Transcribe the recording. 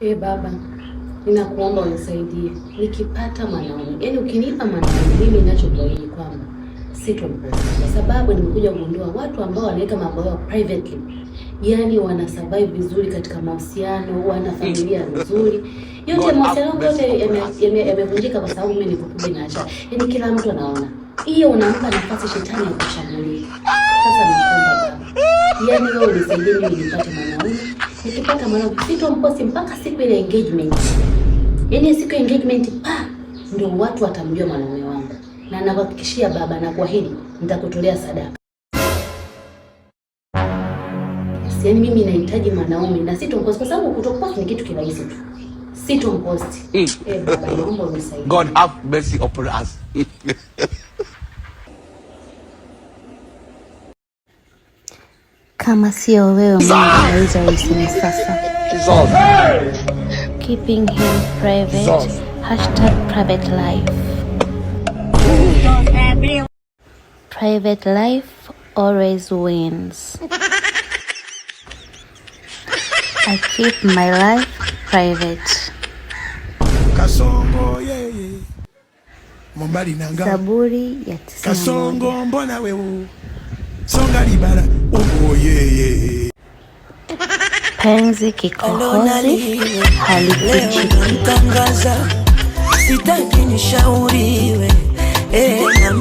E Baba, ninakuomba unisaidie nikipata mwanaume, yaani ukinipa mwanaume, mimi ninachokuahidi kwamba sitomposti, kwa sababu nimekuja kugundua watu ambao wanaweka mambo yao privately, yaani wana survive vizuri katika mahusiano, wana familia nzuri. Yote mahusiano yangu yote yamevunjika kwa sababu mimi niko naacha, yaani kila mtu anaona hiyo, unampa nafasi shetani ya kushambulia. Sasa nakuomba Baba, yaani wewe unisaidie mimi nipate mwanaume. Nikipata mwanaume sitomposti mpaka siku ile engagement. Yaani siku ya engagement pa ndio watu watamjua mwanaume wangu, na nakuhakikishia Baba na kuahidi nitakutolea sadaka. Yaani mimi nahitaji mwanaume na sitomposti kwa sababu kutoposti ni kitu kirahisi tu. Sitomposti. Eh, Baba, naomba unisaidie. God have mercy upon us. Kama sio wewe, Mungu anaweza uiseme sasa. Jesus. Keeping him private. Jesus. #PrivateLife. Private life always wins. I keep my life private. Kasongo yeye mobali nanga. Zaburi ya 91. Kasongo, mbona wewe songa libala oh yeye. Penzi kikohozi halifichiki. Tangaza, sitaki nishauriwe, eh, na